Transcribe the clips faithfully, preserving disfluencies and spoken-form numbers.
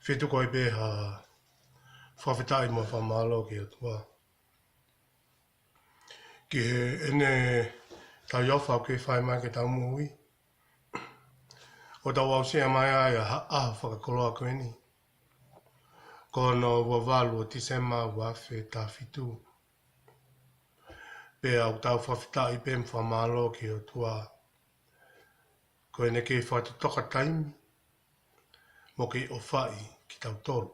Pea tuku ai pē ha fakafetaʻi mo e fakamālō ki he ʻOtua ki heʻene tauhi ʻofa ʻoku kei fai mai ki heʻetau moʻui, ʻo tau aʻusia mai ai ʻa e ʻaho fakakoloa ko eni, ko hono ua valu ʻo Tīsema ua afe taha fitu. Pea ʻoku tau fakafetaʻi pē mo fakamālō ki he ʻOtua ko ʻene kei fakatotoka taimi mo kei ʻofaʻi kitautolu.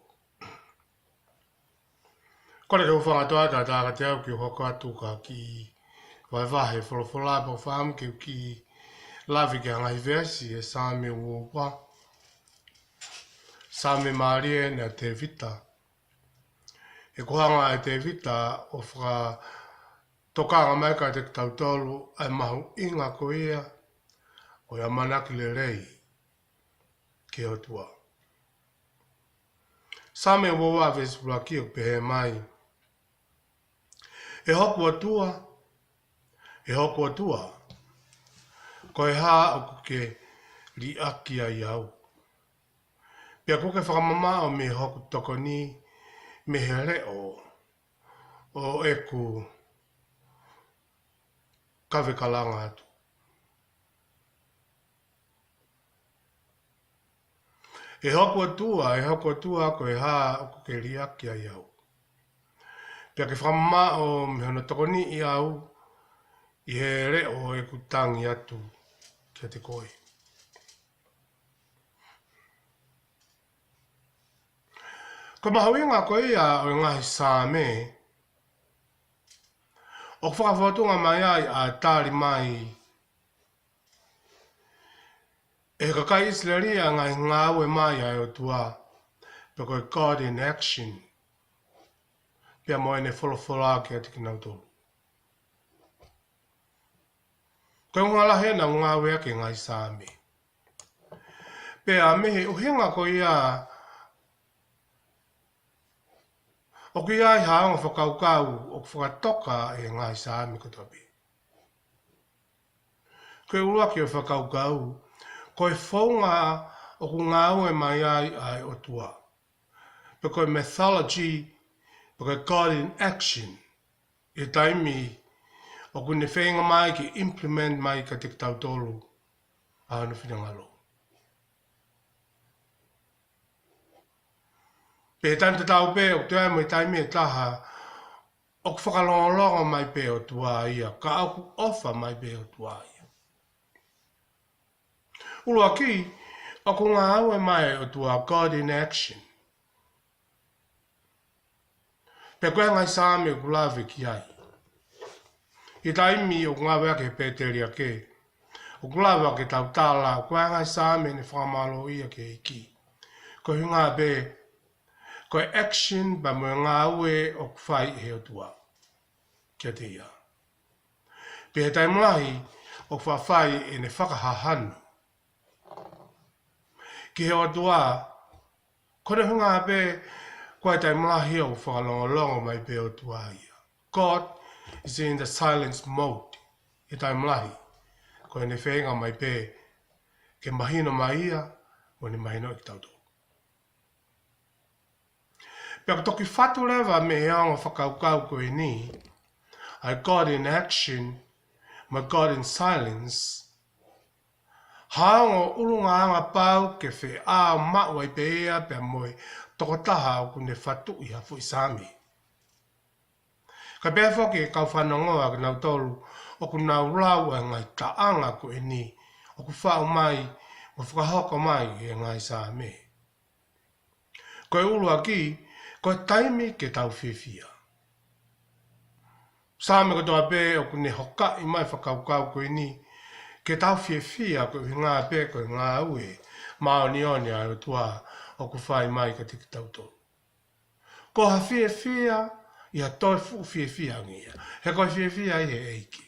Kole ke u hūfanga atu ʻa e tātā kiate au ke u hoko atu ki he kiʻi vahevahe folofola pea ʻoku ou fakaʻamu ke u kiʻi lave ki he ngaahi veesi ʻi he Saame uaua. Saame mālie eni ʻa Tēvita. He ko e hanga ʻe Tēvita ʻo fakatokanga mai kiate kitautolu ʻa e mahuʻinga ko ia ʻo e ʻamanaki lelei ki he ʻOtua. Saame uaua veesi ʻuluaki ʻoku pehē mai: ʻE hoku ʻOtua, ʻe hoku ʻOtua, ko e hā ʻoku ke liʻaki ai au? Pea ʻoku ke fakamamaʻo mei hoku tokoni, mei he leʻo ʻo ʻeku kave kalanga atu. ʻE hoku ʻOtua, ʻe hoku ʻOtua, ko e hā ʻoku ke liʻaki ai au? Pea ʻoku ke fakamamaʻo mei hono tokoniʻi au ʻi he leʻo ʻo ʻeku tangi atu kiate koe. Ko e mahuʻinga ko ia ʻo e ngaahi Saame, ʻoku fakafōtunga mai ai ʻa e tali mai ʻe he kakai ʻIsileli ʻa e ngaahi ngāue mai ʻa e ʻOtua, pe ko e God in action, pea mo ʻene folofola kiate kinautolu. Ko e ʻuhinga lahi ʻena ʻoku ngāueʻaki e ngaahi Saame. Pea mei he ʻuhinga ko ia, ʻoku ʻi ai ha ongo fakakaukau ʻoku fakatoka ʻe he ngaahi Saame kotoa pē. Ko e ʻuluaki ʻo e fakakaukau, ko e founga ʻoku ngāue mai ai ʻa e ʻOtua, pe ko e mythology, pe ko e God in action, ʻi he taimi ʻoku ne feinga mai ke implement mai kiate kitautolu ʻa hono finangalo. Pea taimi tatau pē ʻoku toe ʻi ai mo e taimi ʻe taha ʻoku fakalongolongo mai pē ʻOtua ia, ka ʻoku ʻofa mai pē ʻOtua ia. ʻUluaki, ʻoku ngāue mai ʻOtua, God in action. Pea ko e ngaahi Saame ʻoku lave ki ai. ʻI he taimi ʻoku ngāueʻaki ʻe he pēteliake, ʻoku lava ke tau tala, ko e ngaahi Saame ne fakamālō ia ki he ʻEiki. Ko e ʻuhinga pē, ko e action pea mo e ngāue ʻoku fai ʻe he ʻOtua kiate ia. Pea ʻi he taimi lahi ʻoku faʻa fai ʻene fakahahanu ki he ʻOtua, ko hono ʻuhinga pē, ko e taimi lahi ʻoku fakalongolongo mai pē ʻOtua ia. God is in the silence mode. ʻI he taimi lahi, ko ʻene feinga mai pē ke mahino mai ia, mo ne mahino kitautolu. Pea ʻoku toki fatu leva mei he ongo fakakaukau ko eni, ʻa e God in action, mo e God in silence, ha ongo ʻulungaanga pau ke feʻao maʻu ai pē ia pea mo e tokotaha ʻoku ne fatuʻi ha foʻi Saame. Kae pehē foki ki he kau fanongo ʻa kinautolu ʻoku nau lau ʻa e ngaahi taʻanga ko eni ʻoku faʻu mai mo fakahoko mai ʻe he ngaahi Saame. Ko e ʻuluaki, ko e taimi ke tau fiefia. Saame kotoa pē ʻoku ne hokaʻi mai fakakaukau ko eni ke tau fiefia, ko e ʻuhinga pē ko e ngāue māʻoniʻoni ʻa e ʻOtua ʻoku fai mai kiate kitautolu. Ko ha fiefia, ʻi ha toe fuʻu fiefia ange ia. He ko e fiefia ʻi he ʻEiki.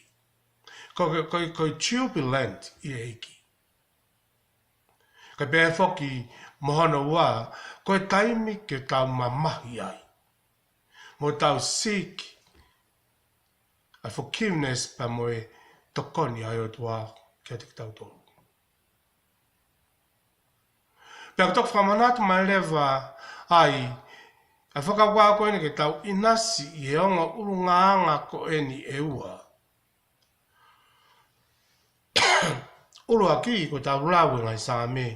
Ko, ko, ko, ko e jubilant ʻi he ʻEiki. Kae pehē foki mo hono ua, ko e taimi ke tau mamahi ai, mo tau seek ʻa e forgiveness pea mo e tokoni ʻa e ʻOtua kiate kitautolu. Pea ʻoku toki fakamanatu mai leva Hai, ʻa e fakakaukau ko eni ke tau ʻinasi ʻi he ongo ʻulungaanga ko eni ʻe ua. ʻUluaki, ko ʻetau lau e ngaahi Saame,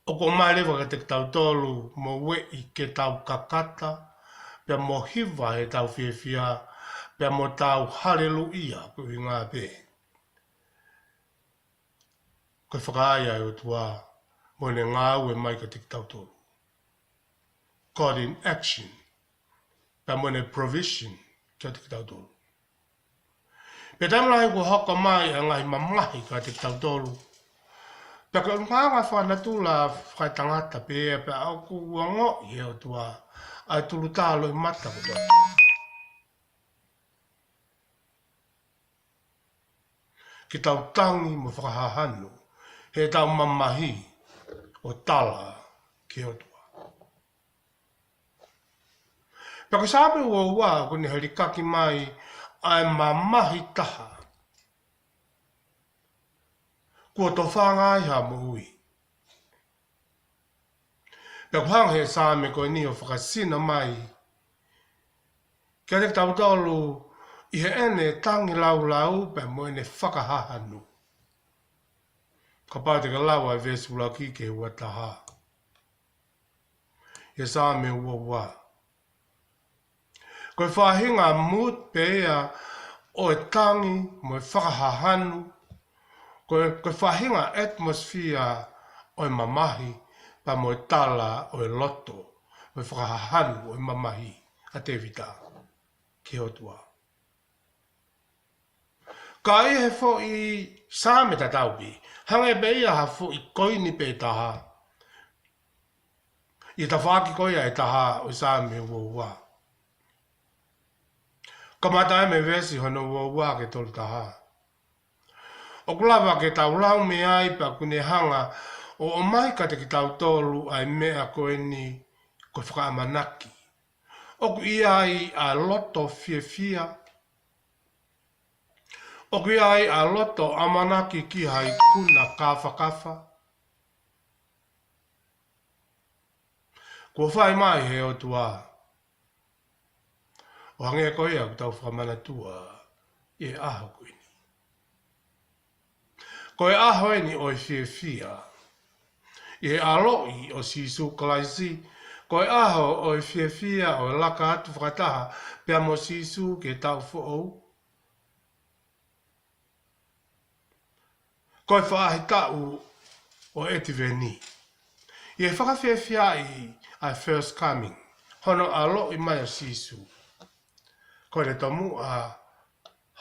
ʻoku ʻomai leva kiate kitautolu mo ueʻi ke tau kakata, pea mo hiva heʻetau fiefia, pea mo tau haleluʻia, ko e ʻuhinga pē ko e fakaai ʻa e ʻOtua mo ʻene ngāue mai kiate kitautolu. God in action, pea mo ʻene provision kiate kitautolu. Pea taimi lahi kuo hoko mai ʻa e ngaahi mamahi kiate kitautolu. Pea ko e ʻulungaanga fakanatula fakaetangata pē ia, pea ʻoku ongoʻi ʻe he ʻOtua ʻa e tulutā loʻimata kotoa. Ke tau tangi mo fakahahanu heʻetau mamahi ʻo tala ki he ʻOtua. Pea ko e Saame uaua ʻoku ne helikaki mai ʻa e mamahi taha kuo tofanga ai ha moʻui. Pea ʻoku hanga ʻe he Saame ko eni ʻo fakasino mai kiate kitautolu ʻi heʻene tangi laulau pea mo ʻene fakahahanu. Kapau te ke lau ʻa e veesi ʻuluaki ki he uataha ʻi he Saame uaua. Ko e faʻahinga mood pē ia ʻo e tangi mo e fakahahanu, ko e, ko e faʻahinga atmosphere ʻo e mamahi, pea mo e tala ʻo e loto, mo e fakahahanu ʻo e mamahi ʻa Tēvita ki he ʻOtua. Ka ʻi he foʻi Saame tatau pē, hangē pē ia ha foʻi koini pē taha ʻi he tafaʻaki ko ia ʻe taha ʻo e Saame uaua. Kamata ai mei he veesi hono uaua ki he tolu taha. ʻOku lava ke tau lau mei ai pea ʻoku ne hanga ʻo ʻomai kiate kitautolu ʻa e meʻa ko eni ko e fakaʻamanaki. ʻOku ʻi ai ʻa e loto fiefia. ʻOku ʻi ai ʻa e loto ʻamanaki ki ha ikuna kāfakafa. Kuo fai mai ʻe he ʻOtua. ʻO hangē ko ia ʻoku tau fakamanatua ʻi he ʻaho ko eni. Ko e ʻaho eni ʻo e fiefia ʻi he ʻaloʻi ʻo Sīsū Kalaisi. Ko e ʻaho ʻo e fiefia ʻo e laka atu fakataha pea mo Sīsū ki he taʻu foʻou. Ko e faʻahitaʻu ʻo e ʻEtiveni. ʻI he fakafiefiaʻi ʻa e first coming, hono ʻaloʻi mai ʻa Sīsū. Ko ʻene tomuʻa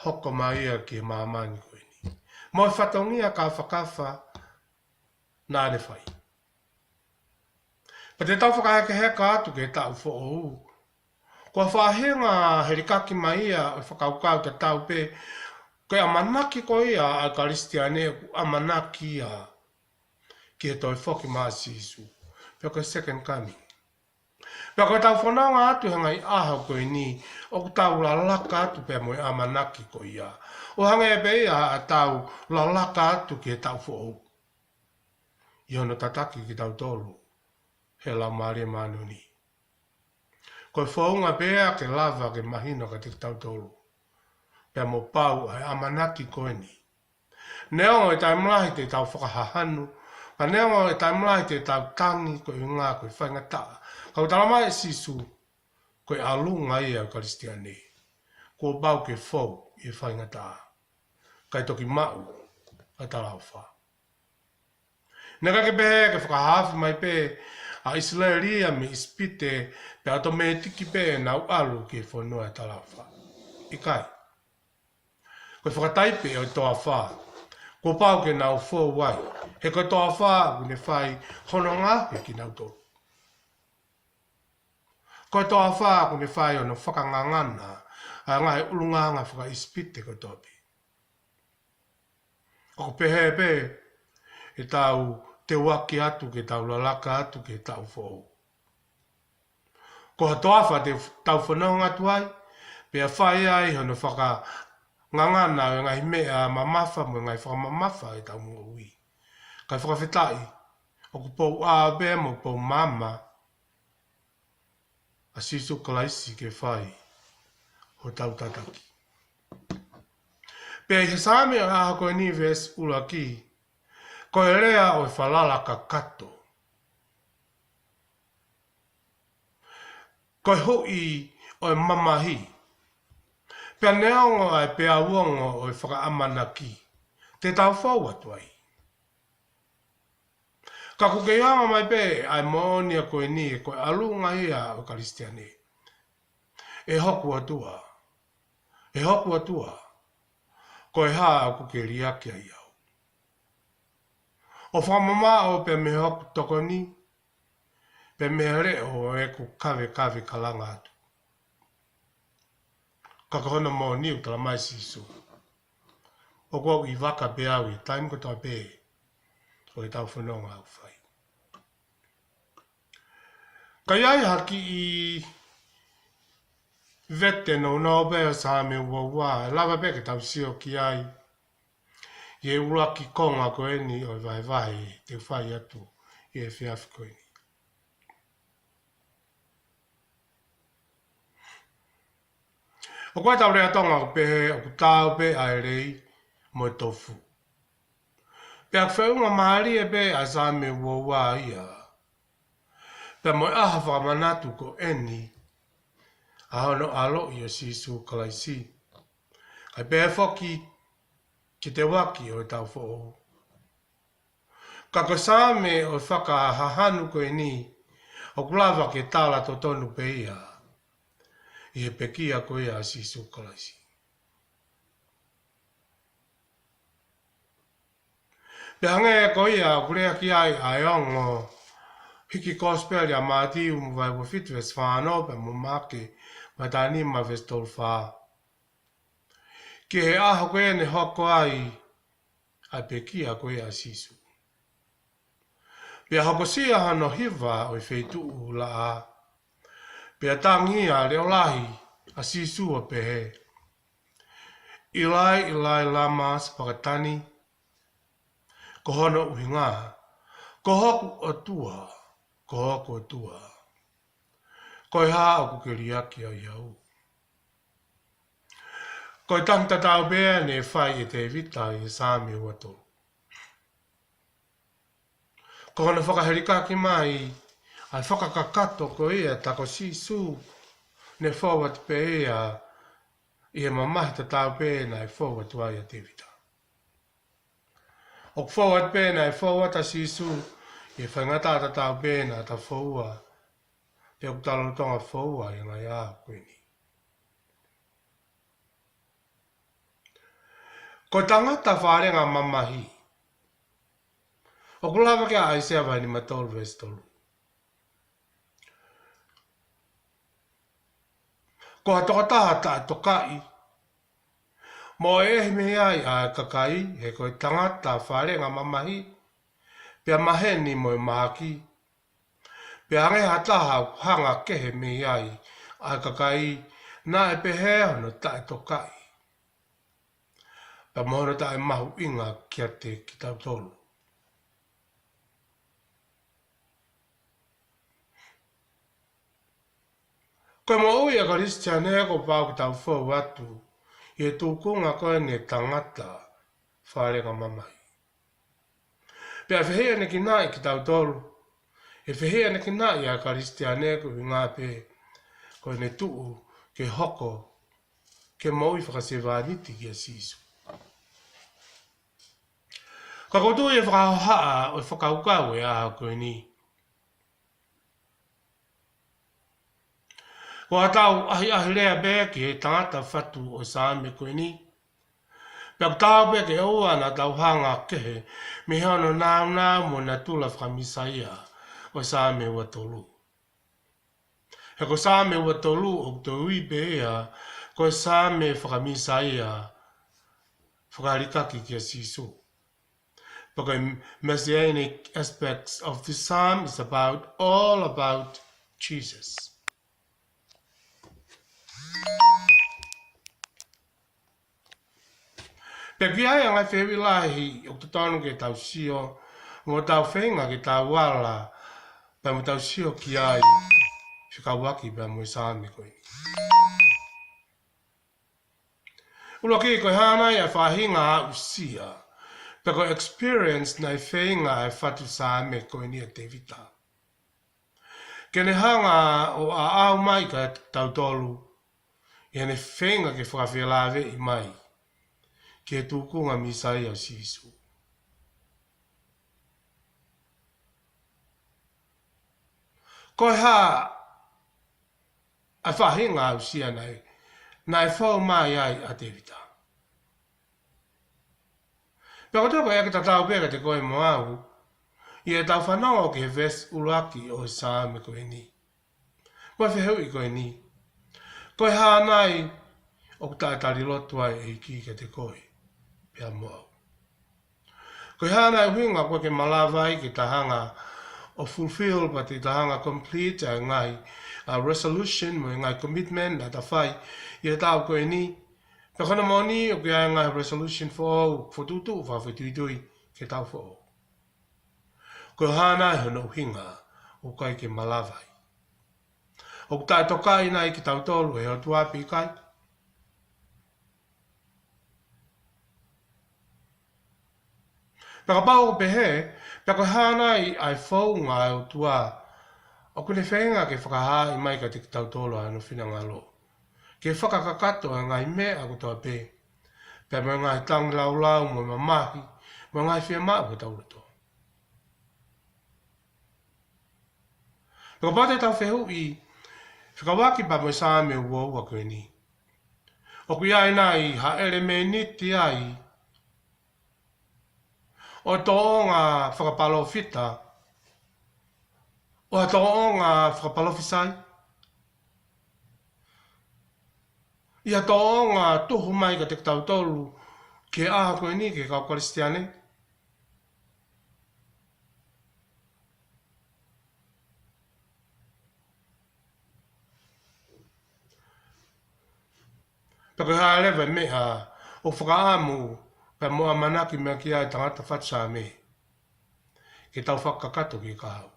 hoko mai ia ki he māmani ko eni. Mo e fatongia kāfakafa naʻa ne fai. Pea te tau fakahekeheka atu ki he taʻu foʻou. Ko e faʻahinga helikaki mai ia ʻo e fakakaukau tatau pē, ko e ʻamanaki ko ia ʻa e Kalisitiane ʻoku ʻamanaki ia ki he toe foki mai ʻa Sīsū. Pea ko e second coming. Pea ko ʻetau fononga atu he ngaahi ʻaho ko eni, ʻoku tau lalaka atu pea mo e ʻamanaki ko ia. ʻO hangē pē ia ʻa ʻetau lalaka atu ki he taʻu foʻou. ʻI hono tataki kitautolu ʻe he Laumālie Māʻoniʻoni. Ko e founga pē ia ke lava ke mahino kiate kitautolu. Pea mo pau ʻa e ʻamanaki ko eni. Neongo e taimi lahi te tau fakahahanu, ka neongo e taimi lahi te tau tangi ko e ʻuhinga ko e faingataʻa. Ka ʻoku talamai ʻe Sīsū, ko e ʻalunga ia ʻo e Kalisitiane. Kuo pau ke fou ʻi he faingataʻa. Kae toki maʻu ʻa e talaʻofa. Naʻe ʻikai ke pehē ke fakahaofi mai pē ʻa ʻIsileli ia mei ʻIsipite, pea ʻotomētiki pē ʻenau ʻalu ki he fonua ʻo e talaʻofa. ʻIkai. Ko e fakataipe ʻo e toafa. Kuo pau ke nau fou ai. He ko e toafa ʻoku ne fai hono ngaohi kinautolu. Ko e toafa ʻoku ne fai hono fakangangana ʻa e ngaahi ʻulungaanga fakaʻIsipite kotoa pē. ʻOku pehē pē ʻetau teuaki atu ke tau lalaka atu ki he taʻu foʻou. Ko ha toafa te tau fononga atu ai, pea fai ai hono fakangangana ʻo e ngaahi meʻa mamafa mo e ngaahi fakamamafa ʻetau moʻui. Kae fakafetaʻi, ʻoku pou ʻā pē mo pou maama ʻa Sīsū Kalaisi ke fai hotau tataki. Pea ʻi he Saame ʻo e ʻaho ko eni, veesi ʻuluaki, ko e lea ʻo e falala kakato, ko e huʻi ʻo e mamahi, pea neongo ʻa e peau ongo ʻo e fakaʻamanaki te tau fou atu ai. Ka ʻoku kei hanga mai pē ʻa e moʻoni ko eni, ko e ʻalunga ia ʻo e Kalisitiane. ʻE hoku ʻOtua, ʻe hoku ʻOtua, ko e hā ʻoku ke liʻaki ai au? ʻO fakamamaʻo pē mei hoku tokoni, pea mei he leʻo ʻo ʻeku kavekave kalanga atu. Ka ko hono moʻoni ʻoku talamai ʻe Sīsū, ʻoku ou ʻi vaka pē au ʻi he taimi kotoa pē ʻo ʻetau fononga ʻoku fai. Ka ʻi ai ha kiʻi vete nounou pē ʻo e Saame uaua, ʻe lava pē ke tau sio ki ai ʻi he ʻuluaki konga ko eni ʻo e vahevahe te u fai atu ʻi he efiafi ko eni. ʻOku ʻi ai ʻetau lea Tonga ʻoku pehē, ʻoku taau pē ʻa e lei mo e tofu. Pea ʻoku feʻunga mālie pē ʻa e Saame uaua ia pea mo e ʻaho fakamanatu ko eni, ʻa hono ʻaloʻi ʻo Sīsū Kalaisi, kae pehē foki ki he teuaki ʻo ʻetau foʻou. Ka ko e Saame ʻo e fakahahanu ko eni, ʻoku lava ke tala totonu pē ia ʻi he pekia ko ia ʻa Sīsū Kalaisi. Pea hangē ko ia ʻoku lea ki ai ʻa e ongo hiki Kosipeli ʻa Mātiu mo e vahe uofitu veesi fāono, pea mo Maʻake vahe tahanima veesi tolufā, ki he ʻaho ko ē naʻe hoko ai ʻa e pekia ko ia ʻa Sīsū. Pea hokosia hono hiva ʻo e feituʻu laʻā, pea tangi ʻa e leʻo lahi ʻa Sīsū ʻo pehē, ʻĪlai, ʻĪlai, lama sapakatani? Ko hono ʻuhinga, ko hoku ʻOtua, ko hoku ʻOtua, ko e hā ʻoku ke liʻaki ai au? Ko e tangi tatau pē ʻeni naʻe fai ʻe Tēvita ʻi he Saame uatolu. Ko hono fakahelikaki mai ʻa e fakakakato ko ia, tā ko Sīsū naʻe fou atu pē ia ʻi he mamahi tatau pē naʻe fou atu ai ʻa Tēvita. ʻOku fou atu pē naʻe fou atu ʻa Sīsū ʻi he faingataʻa tatau pē naʻa ta foua, pea ʻoku ta lolotonga foua ʻi he ngaahi ʻaho ko eni. Ko e tangata faʻahinga mamahi, ʻoku lave ki ai ʻa ʻAisea vahe nimatolu veesi tolu. Ko ha tokotaha taʻetokaʻi, moʻeʻehi mei ai ʻa e kakai, he ko e tangata faʻahinga mamahi, pea maheni mo e mahaki, pea hangē ha taha ʻoku hanga kehe mei ai ʻa e kakai, naʻe pehē hono taʻetokaʻi, pea mo hono taʻemahuʻinga kiate kitautolu. Ko e moʻui ʻa e Kalisitiane kuo pau ke tau fou atu ʻi he tūkunga ko eni ʻo e tangata faʻahinga mamahi. Pea ʻe fehiʻanekinaʻi kitautolu, ʻe fehiʻanekinaʻi ʻa e Kalisitiane, ko e ʻuhinga pē ko ʻene tuʻu ke hoko, ke moʻui fakasevāniti kia Sīsū. Ka ʻoku ou tui ʻe fakahohaʻa ʻo e fakakaukau ʻo e ʻaho ko eni, ko ʻetau ʻahiʻahi lea pē ki he tangata fatu ʻo e Saame ko eni, pea ʻoku taau pē ke ʻoua naʻa tau hanga kehe mei hono nāunau mo e natula faka-Mīsaia ʻo e Saame uatolu. He ko e Saame uatolu ʻoku tau ui pē ia ko e Saame faka-Mīsaia, fakahelikaki kia Sīsū. But the messianic aspects of the psalm is about, all about Jesus. Pea ʻoku ʻi ai ʻa e ngaahi fehuʻi lahi ʻoku totonu ke tau sio, mo tau feinga ke tau ala, pea mo tau sio ki ai, fekauʻaki pea mo e Saame ko eni. ʻUluaki, ko e hā nai ʻa e faʻahinga aʻusia pe ko e experience naʻe feinga ʻa e fatu Saame ko eni ʻa Tēvita ke ne hanga ʻo aʻau mai kiate kitautolu ʻi heʻene feinga ke fakafelaveʻi mai ki he tūkunga Mīsaia ʻo Sīsū? Ko e hā ʻa e faʻahinga aʻusia naʻe, naʻe fou mai ai ʻa Tēvita? Pea ko e toe ko ia ke tatau pē kiate koe mo au, ʻi heʻetau fanongo ki he veesi ʻuluaki ʻo e Saame ko eni, mo e fehuʻi ko eni: Ko e hā nai ʻoku taʻetali lotu ai ʻEiki kiate koe pea mo au? Ko e hā nai ʻuhinga ʻoku ʻikai ke malava ai ke ta hanga ʻo fulfill, pe te ta hanga complete ʻa e ngaahi, ʻa, resolution mo e ngaahi commitment naʻa ta fai ʻi he taʻu ko eni? Pea ko hono moʻoni ʻoku ʻi ai e ngaahi resolution foʻou, fokotuʻutuʻu, fakafetuitui ke tau foʻou. Ko e hā nai hono ʻuhinga ʻoku ʻikai ke malava ai? ʻOku taʻetokaʻi nai kitautolu ʻe he ʻOtua pe ʻikai? Pea kapau ʻoku pehē, pea ko e hā nai ʻa e founga ʻa e ʻOtua ʻoku ne feinga ke fakahaaʻi mai kiate kitautolu ʻa hono finangalo ke fakakakato ʻa e ngaahi meʻa kotoa pē, pea mo e ngaahi tangilāulau mo e mamahi mo e ngaahi fiemaʻu ʻo hotau loto? Pea kapau te tau fehuʻi fekauʻaki pea mo e Saame uaua ko eni, ʻoku ʻi ai nai ha ʻelemēniti ai ʻo e tōʻonga fakapalōfita, ʻo ha tōʻonga fakapalōfisai, ʻi ha tōʻonga tuhu mai kiate kitautolu ki he ʻaho ko eni ki he kau Kalisitiane? Pe ko e hā leva e meʻa ʻoku fakaʻamu pea mo ʻamanaki mai ki ai e tangata fatu Saame ke tau fakakakato ki he kahaʻu?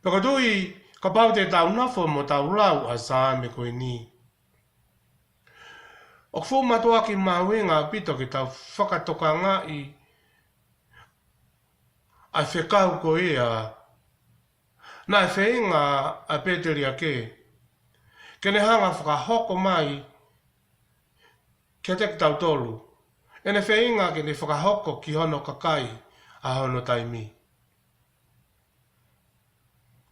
Pea ko e tui, kapau te tau nofo mo tau lau ʻa e Saame ko eni, ʻoku fuʻu mātuʻaki mahuʻinga ʻaupito ke tau fakatokangaʻi ʻa e fekau ko ia naʻe feinga ʻa e pēteliake ke ne hanga fakahoko mai kiate kitautolu ʻene feinga ke ne fakahoko ki hono kakai ʻa hono taimi.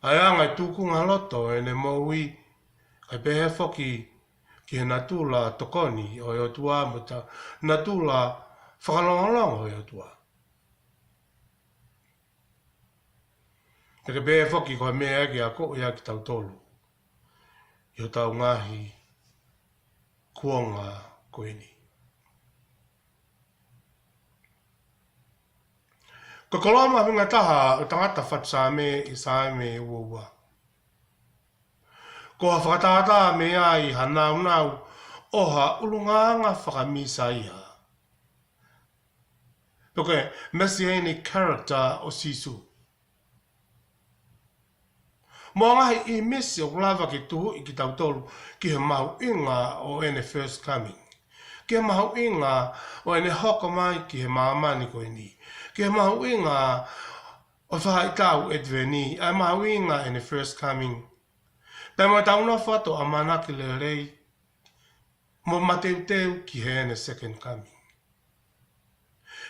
ʻA e anga e tūkunga loto ʻene moʻui, kae pehē foki ki he natula tokoni ʻo e ʻOtua mo e ta-, natula fakalongolongo ʻo e ʻOtua. Pea ke pehē foki ko e meʻa ia ke akoʻi ai kitautolu ʻi hotau ngaahi kuonga ko eni. Ko e koloa mahuʻinga taha ʻo e tangata fatu Saame ʻi he Saame uaua, ko ha fakatātā mei ai ha nāunau ʻo ha ʻulungaanga faka-Mīsaia, pe ko e messianic character ʻo Sīsū, mo e ngaahi ʻīmisi ʻoku lava ke tuhuʻi kitautolu ki he mahuʻinga ʻo ʻene first coming, ki he mahuʻinga ʻo ʻene hoko mai ki he māmani ko eni, ki he mahuʻinga ʻo e faʻahitaʻu ʻEtiveni, ʻa e mahuʻinga ʻene first coming, pea mo ʻetau nofo atu ʻo ʻamanaki lelei mo mateuteu ki heʻene second coming.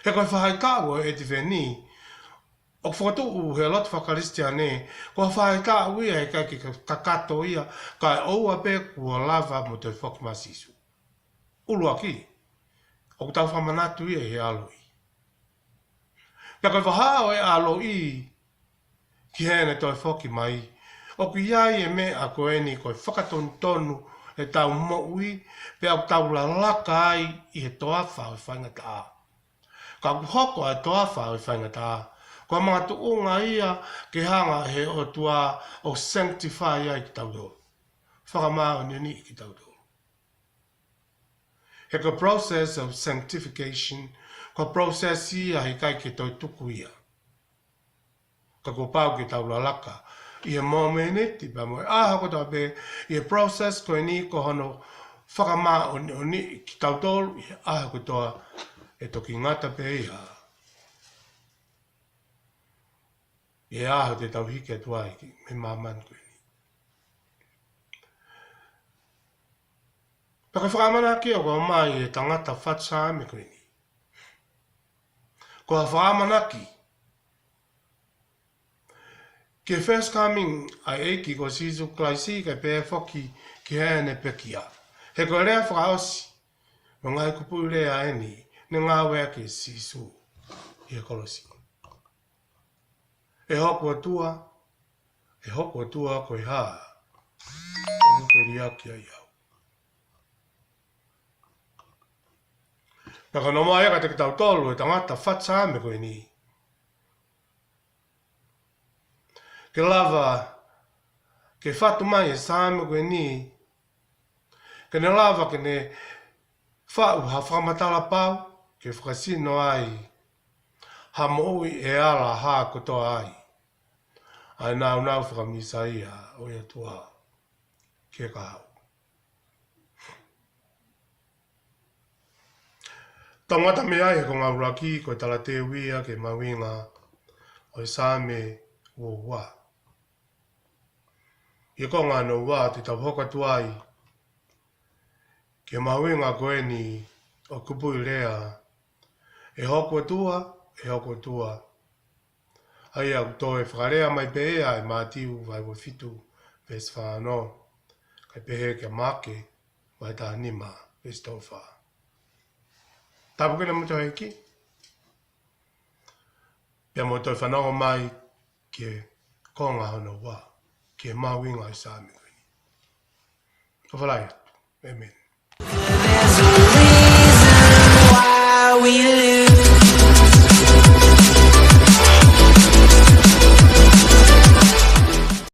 He ko e faʻahitaʻu ʻo e ʻEtiveni ʻoku fokotuʻu ʻe he lotu faka-Kalisitiane ko e faʻahitaʻu ia he ʻikai ke kakato ia, kae ʻoua pē kuo lava mo toe foki mai ʻa Sīsū. ʻUluaki, ʻoku tau fakamanatu ia ʻi he ʻaloʻi. Pea ko e vahaʻa ʻo e ʻaloʻi ki heʻene toe foki mai, ʻoku ʻi ai e meʻa ko eni ko e fakatonutonu ʻetau moʻui, pea ʻoku tau lalaka ai ʻi he toafa ʻo e faingataʻa. Ka ʻoku hoko ʻa e toafa ʻo e faingataʻa ko e makatuʻunga ia ke hanga ʻe he ʻOtua ʻo sanctify ai kitautolu, fakamāʻoniʻoniʻi kitautolu. He ko e process of sanctification, ko e process ia he ʻikai ke toe tuku ia. Ka kuo pau ke tau lalaka ʻi he momeniti pea mo e ʻaho kotoa pē ʻi he process ko eni ko hono fakamāʻoniʻoniʻi kitautolu ʻi he ʻaho kotoa, ʻe toki ngata pē ia ʻi he ʻaho te tau hiki atu ai ki he māmani ko eni. Pea ko e fakaʻamanaki ʻoku ʻomai ʻe he tangata fatu Saame ko eni, ko ha fakaʻamanaki ki he first coming ʻa e ʻEiki ko Sīsū Kalaisi, kae pehē foki ki heʻene pekia. He ko e lea fakaʻosi ʻo e ngaahi kupuʻi lea eni naʻe ngāueʻaki ʻe Sīsū ʻi he kolosi: ʻE hoku ʻOtua, ʻe hoku ʻOtua, ko e hā ʻoku ke liʻaki ai au? Pea ko hono ʻomai ia kiate kitautolu ʻe he tangata fatu Saame ko eni, ke lava ke fatu mai e Saame ko eni, ke ne lava ke ne faʻu ha fakamatala pau ke fakasino ai ha moʻui ʻe ala hā kotoa ai ʻa e nāunau faka-Mīsaia ʻo e ʻOtua ki he kahaʻu. Tau ngata mei ai he konga ʻuluaki, ko e talateu ia ki he mahuʻinga ʻo e Saame uaua. ʻI he konga hono ua te tau hoko atu ai ki he mahuʻinga ko eni ʻo e kupuʻi lea, ʻE hoku ʻOtua, ʻe hoku ʻOtua, ʻa ia ʻoku toe fakalea mai pē ia ʻe Mātiu vahe uafitu veesi fāono, kae pehē kia Maʻake vahe tahanima veesi tolufā. Tāpuekina kimoutolu ʻe he ʻEiki, pea mou toe fanongo mai ki he konga hono ua, ki he mahuʻinga ʻo e Saame ko eni. ʻOfa lahi atu. ʻĒmeni.